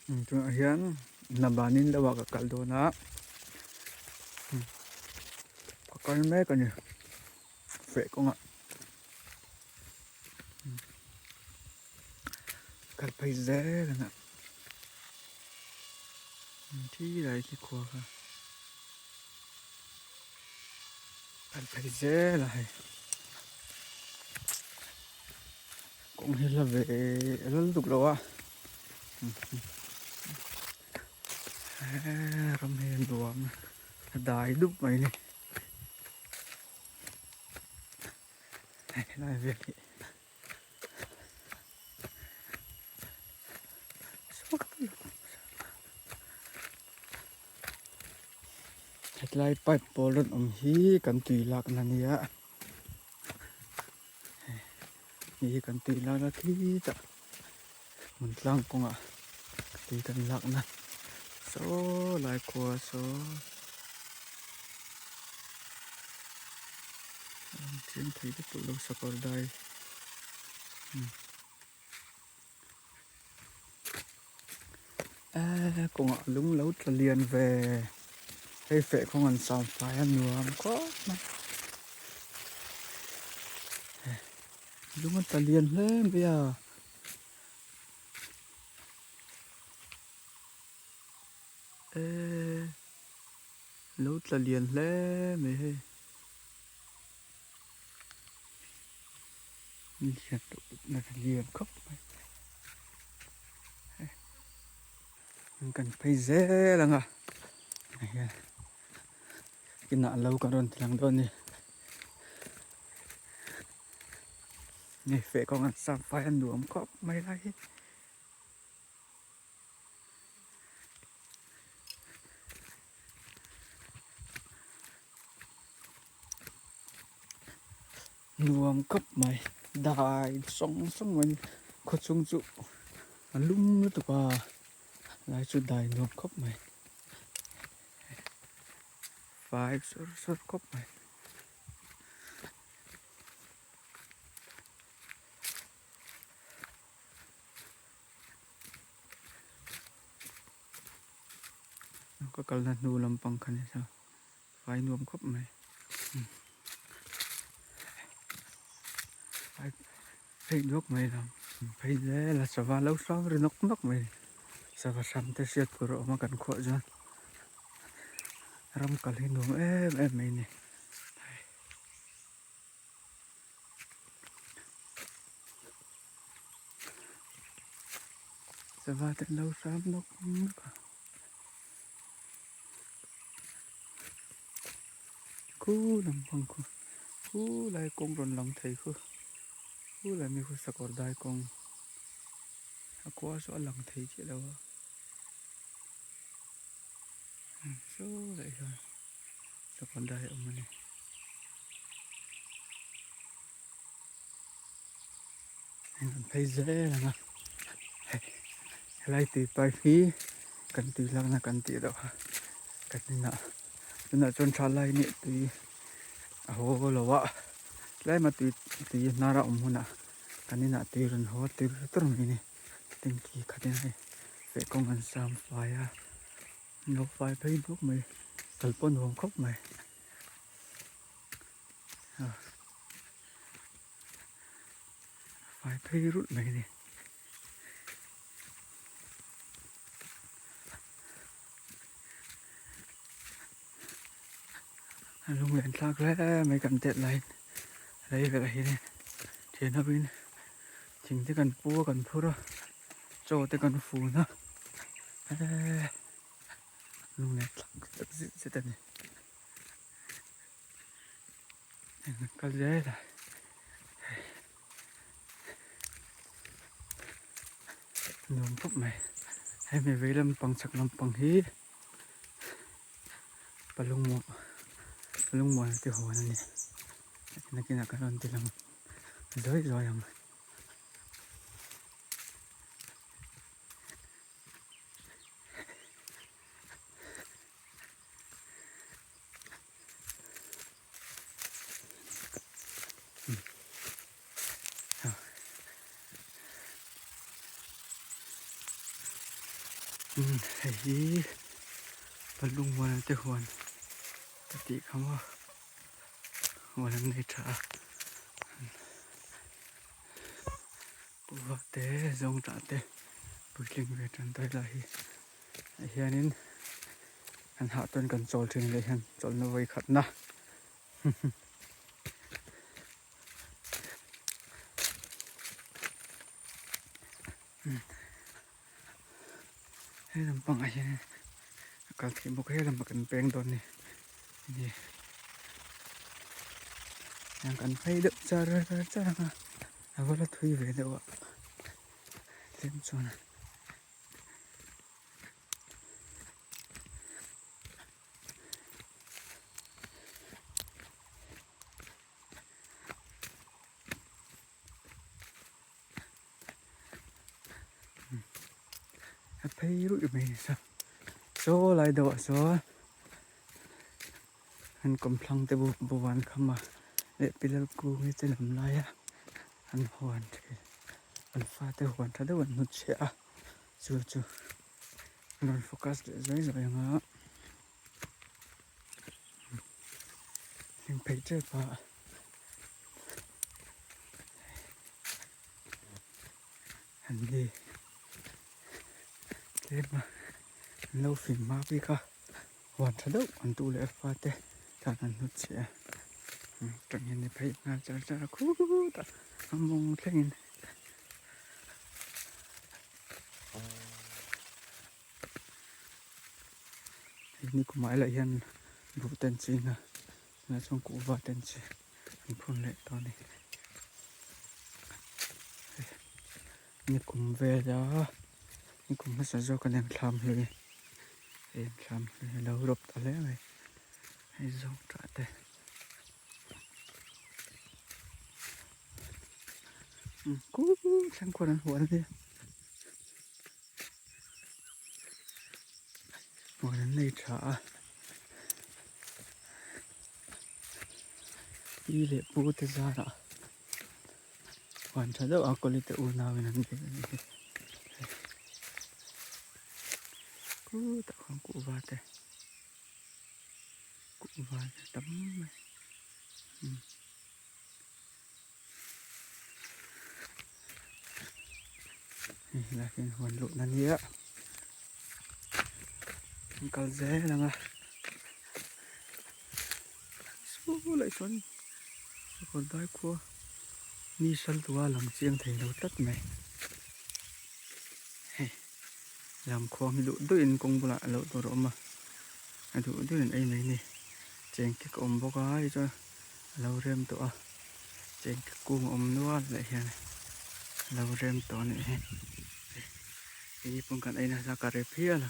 Tunah hian Nabanin deuh ah ka kal dawn a ka kal mek a ni feh kawngah kal phei zel a thi lai khi khua kha kal phei zel a hei kawng hi la ve lal duk lo a ram hi a nuam a dai dup mai a ni helai vel hi hetlai pipe pawl rawn awm hi kan tui lakna a nia hei hi kan tui lakna khitah hmun tlang kawngah tui kan lakna saw lai khua saw. Chiang thei lutuk lo sakawr dai eee kawngah lung lo tla lian ve hei feh kawng an sam fai a nuam khawp mai lung a tla lian hle mai a. Eee lo tla lian hle mai hei lian tawh lian khawp mai kan phei zel ang a inah lo kan rawn ti lang dawn a ni ni feh kawng an sam fai a nuam khawp mai lai hi. Nuam khawp mai dai sawng sawng mai khaw chhung chu a lum lutuk a lai chu dai nuam khawp mai fai sawr sawr khawp mai. Ka kalna hnu lampang kha ni sa fai nuam khawp mai fai phei duak mai lam phei zel a sava lo hrang ri nawk nawk mai sava hram te hriat tur a awm a kan khuah chuan ram kal hi nuam em em mai a ni. Sava te an lo hram nawk nawk a khu lampang khu khu lai kawng rawn lang thei khu khu lai mi khu sakawr dai kawng a khua saw a lang thei chiah lo a saw lai hian sakawr dai a awm a ni. An phei zel ang a helai tui pipe hi kan tui lakna kan tih loh a kan inah tunah chuan tha lai nih tui a haw lo a tlem a tui tui hnar a awm hunah kan inah tui rawn haw tir tur mai a ni tanki khat in hei feh kawng an siam fai a lo fai phei duak mai kal pawh nuam khawp mai. Fai phei rulh mai a ni. A lunglen thlak hle mai kan tet laiin rei velah hian thian hovin thing te kan pu a kan phur a chaw te kan fun a eee lunglen thlak tak zet zet a ni. Kal zel a nuam khawp mai hemi vei lampang chhak lampang hi palungmuah palungmuah te huan a ni nakinah kan rawn ti lang zawi zawi ang. Umm hei hi Palungmuana te huan ka tih kha maw huan an nei tha a kuhva te zawngtah te puitling ve tan ta ila hi ah hianin kan hah tawn kan chawl thin leh hian chawlhna vawi khatna. He lampangah hian a kal theih bawk a he lamah kan peng dawn a ni hian kan phei deuh char char ang a a va la thui ve deuh a tlem chuan. A phei ruih mai ni sa saw lai deuh ah sawn an kawmthlang te bu buan kham a leh pillar kung hi che lam lai a an huan thin an fate huan tha deuh an hnutchhiah a chu chu an rawn focus leh zuai zuai ang a heng phei tep a. An ni tlem a an lo fing hma bik a huan tha deuh an tu leh fa te tan an hnut chhiah a tangin ni phei nghal char char a khutah a mawng thlengin. Hei ni kumah elah hian buh ten chin a tunah chuan kuhva ten chi an phun leh tawh a ni ni kum vela ni kum hmasa zawk a ni ang thlam hlui hei thlam hlui a lo rawp ta hle mai hei zawng tah te thleng khuan an hual a nia. Huan an nei tha a pi leh pu te zarah huan tha deuh a kawli te unau in an nei a ni hi khutah khuan kuhva te kuhva te tam mai. Hei helai hian huan luhna nia an kal zel ang a chu lah chuan sakawr dai khua mi sal tua lang chiang thei lo tlat mai hei lam khuang hi duh duhin kawng bulah a loh tur a awm a a duh duhin ei mai a ni cheng kek a awm bawk a hei chuan. A lo rem tawh a cheng te kung a awm nual leh hian a lo rem tawh a nih hi keini pawn kan ei nasa ka rep hial a.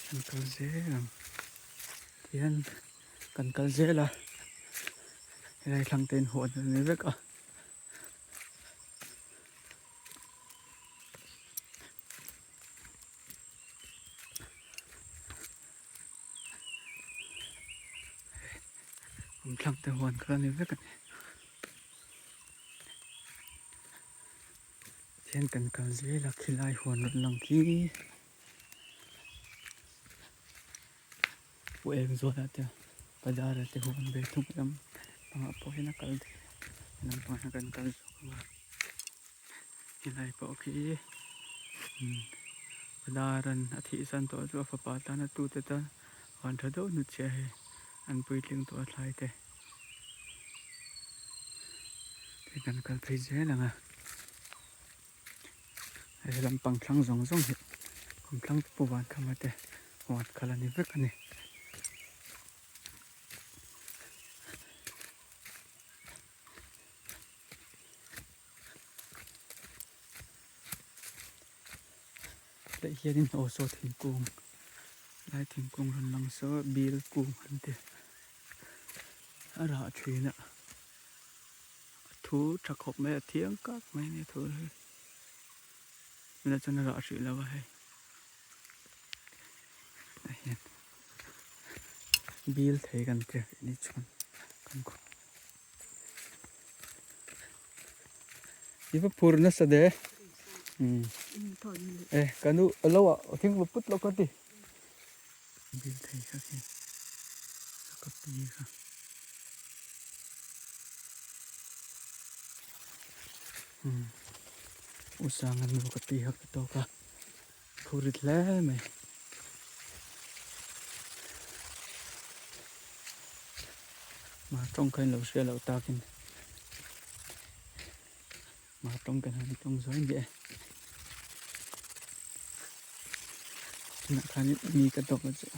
Kan kal zel ang tihian kan kal zel a helai thlang te inhuah a ni vek a. Awmthlang te huan kha a ni vek a ni. Tihian kan kal zel a khilai huan rawn lang khi Pu eng zuala te bazar ah te huan ve thung lam pangah pawh hian a kal theih a lampangah hian kan kal zawk ang a. Helai pawh khi Padaran a thih san tawh chu a fapa tana tute tan huan tha deuh hnutchhiah hei an puitling tawh a thlai te hei kan kal phei zel ang a hei lampang thlang zawng zawng hi kawmthlang te pawh van khama te huan kal a ni vek a ni. Tah hianin aw saw thingkung lai thingkung rawn lang saw bil kung an ti a rah thin a a thu tha khawp mai a thiang kak mai a ni a thu hi tunah chuan a rah hrih lo a hei tah hian bil thei kan ti a ni chuan kan. I va phur nasa de. E ka nu alo ah thing va put lo ka ti. Bil thei kha khi ka pi kha. U Sanga nu ka pi kha ka tawk a phurit hle mai. Ma tawng kha in lo hria loh takin ma tawng kan han tawng zuai ni e. Tunah khanin mi ka tawk a chu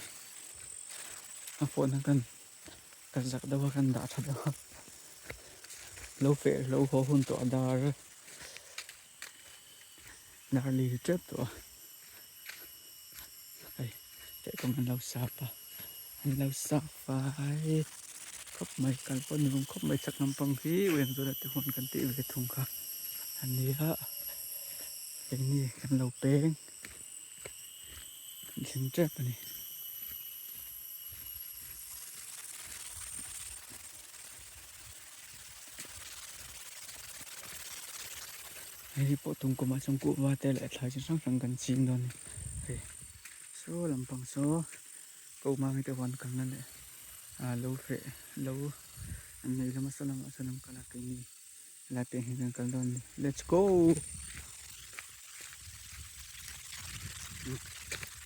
a phone a kan ka zak deuh a kan dah tha deuh a lo feh lo haw hun tawh a dar dar li tep tawh a hei teh kawng an lo sap a an lo sap fai khawp mai kal pawh ni awm khawp mai chak lampang hi uiangzawla te huan kan tih ve thung kha a nia keini kan lo peng kan thleng tep a ni. Hei pawh tum kumah chuan kuhva te leh thlai chi hrang hrang kan ching dawn a ni hei saw lampang saw ko mang te huan kalna leh ah lo feh lo an nei lam a saw lamah sawn an kal a keini helai peng hi kan kal dawn a ni let's go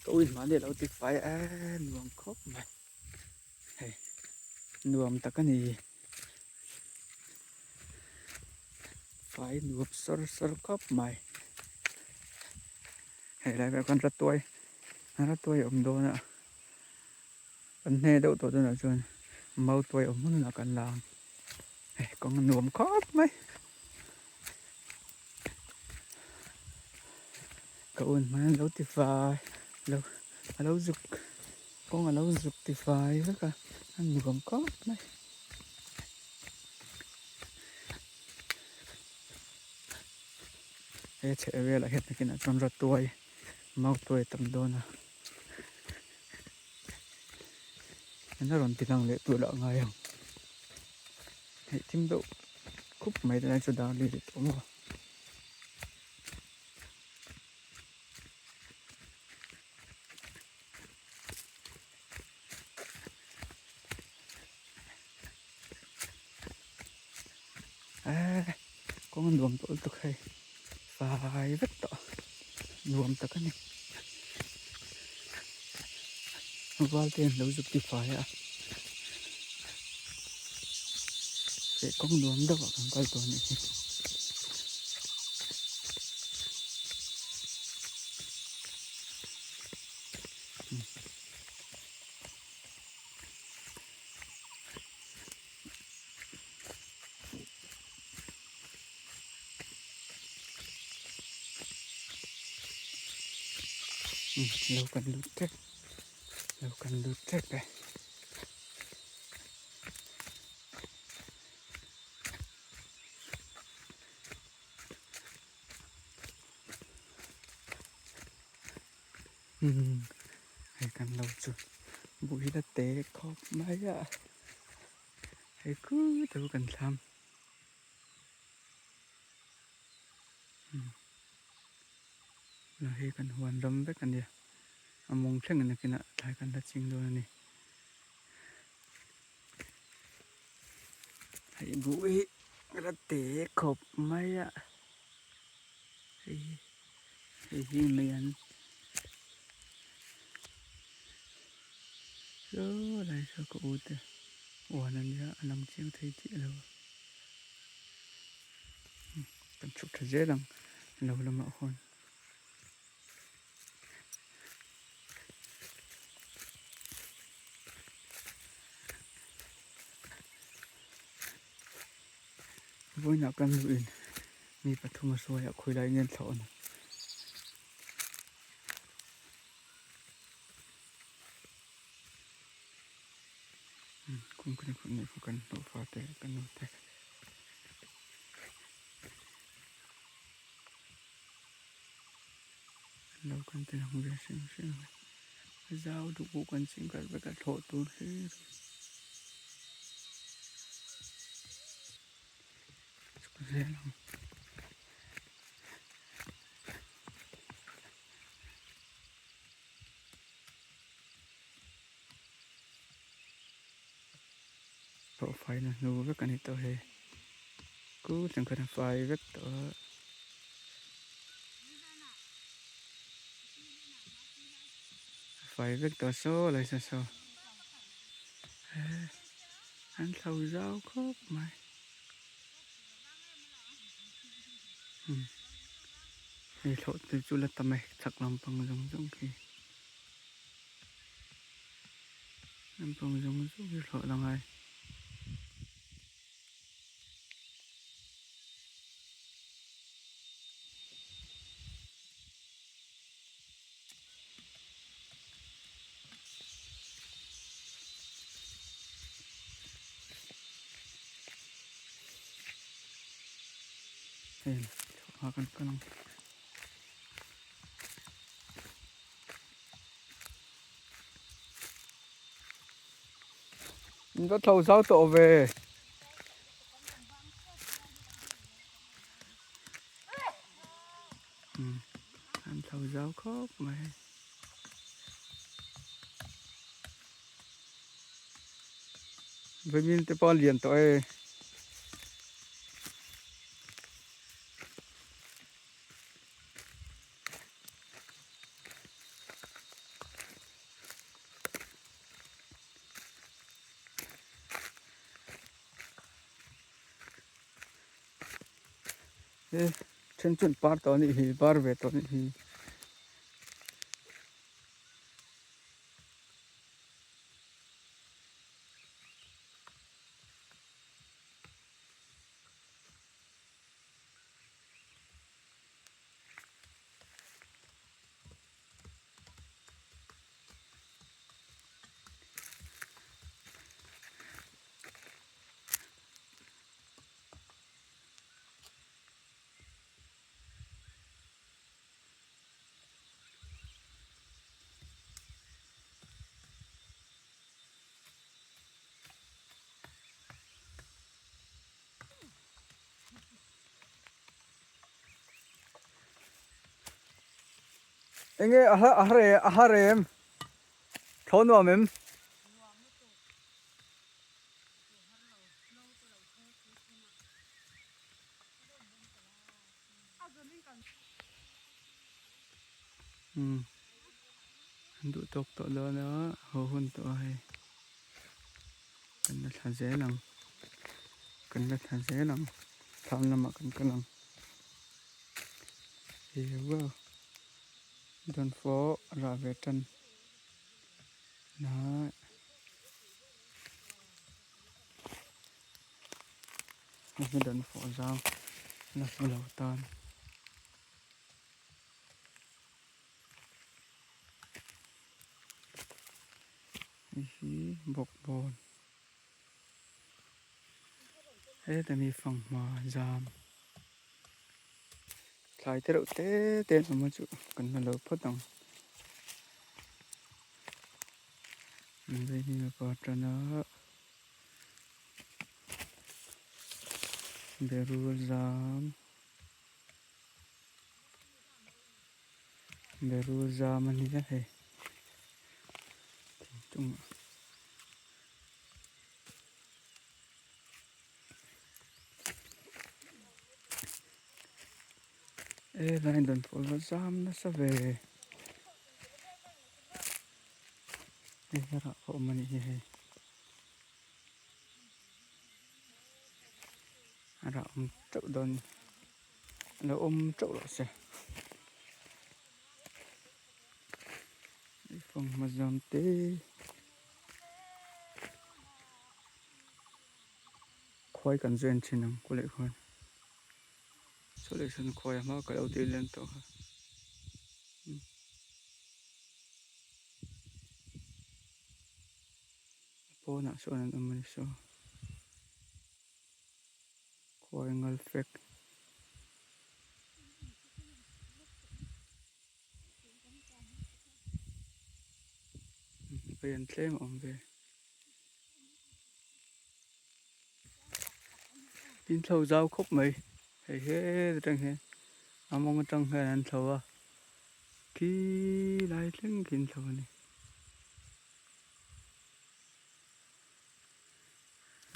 ka ui mahni a lo ti fai em nuam khawp mai hei nuam tak a ni. Fai nuam sawr sawr khawp mai hei lai vel khan ratuai ratuai a awm dawn a kan hne deuh tawh dawnah chuan mautuai awm hmun hunah kan la ang hei kawng a nuam khawp mai ka un hmai an lo ti fai lo a lo zuk kawng a lo zuk ti fai vek a a nuam khawp mai. He chheh velah hian nakinah chuan ratuai mautuai a tam dawn a an rawn ti lang leh tur ah a ngai ang hei thim deuh khup mai te lai chu dar ri leh tawh maw. Eee kawng a nuam tawh lutuk hei fai vek tawh nuam tak a ni val te an lo zuk ti fai a feh kawng nuam deuh ah kan kal tawh a nih hi. Lo kan lut tep lo kan lut tep e. Hei kan lo chu bui la te khawp mai a hei khu deuh kan thlam hei kan huan ram vek a nia a mawng thleng in nakinah thlai kan la ching dawn a ni hei bui la te khawp mai a hei hi. Hei hi mai an saw lai saw ka u te uan a nia a lang chiang thei chiah lo a kan chhuk tha zel ang lo lamah khawn. Vawiinah kan luhin mi pathum a hruai a khawi laiin nge an thlawh ang. Kawng kan khaw nih kan hnawh fa te kan nu te. An lo kan ti lang ve hrim hrim a zau duh pawh kan ching kal vek a thlawh tur hlir. Chhuk zel ang. Faina hnu vek a ni tawh hei. Ku thleng khan a fai vek tawh a. A fai vek tawh a saw lai saw saw. An thlo zau khawp mai. Hei thlawh te chu la tam e chhak lampang zawng zawng khi. Lampang zawng zawng hi thlawh la ngai. Hei thawhhma kan kal ang. In va tho zau tawh ve. An tho zau khawp mai. Vawimim te pawh an lian tawh e. He then chuan par tawh a nih hi par ve tawh a nih hi. Enge a a har e a har em thaw nuam em. Umm an duh tawk tawh dawn a haw hun tawh a hei kan la thla zel ang kan la thla zel ang thlam lamah kan kal ang eww dawnfawh rah ve tan na. Hei hi dawnfawh zau la hmu lo tan. Hei hi bawkbawn heta mi fanghma zam thlai te reuh te te an awm a chu kan la lo phawt ang. Vei Berul zam Berul zam a ni a hei thingtungah e line rawn pawl va zam nasa ve hei herah a awm a nih hi hei. A rah awm teuh dawn a lo awm teuh loh se fanghma zam te khuai kan zuen thin ang kuleh khuan saw leh sawn khuai a hma ka lo tih lian tawh kha. Pawnah sawn an awm a ni saw khuai ngal fek hei an tlem a awm ve tin thlo zau khawp mai hei he atang hian a mawng atang hian an thlo a khi lai thleng khi an thlo a ni.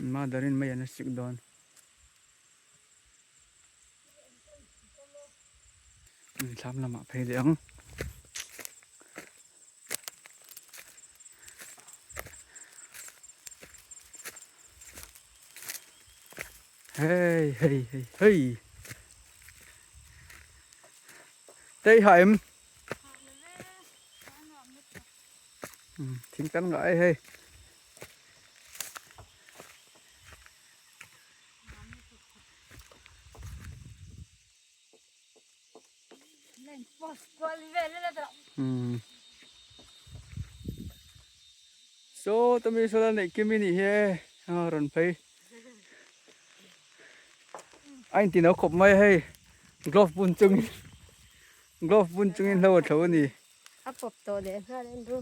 Mother in mei an sik dawn. Thlam lamah phei leh ang. Hey hey hey hey. Tei hah em? Thing tan ngai hei. Saw tami saw la neih kim i nih hi e a rawn phei a inti no khawp mai a hei glove bun chungin glove bun chungin hlo a thlo a ni. A pawp tawh leh nghal en ru.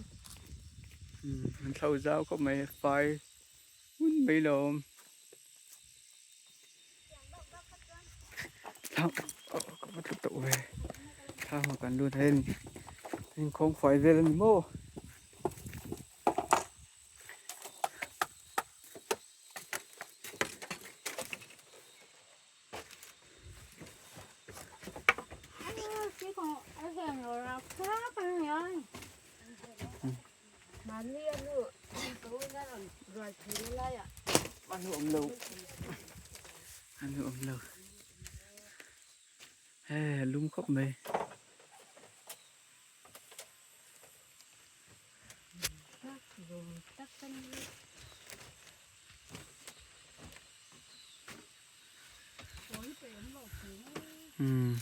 An thlo zau khawp mai fai hun mai lo a awm. Thlam ah kan lut a hei inkhawm fai vel a ni maw. An awm lo an awm lo he lum khawp mai. Umm.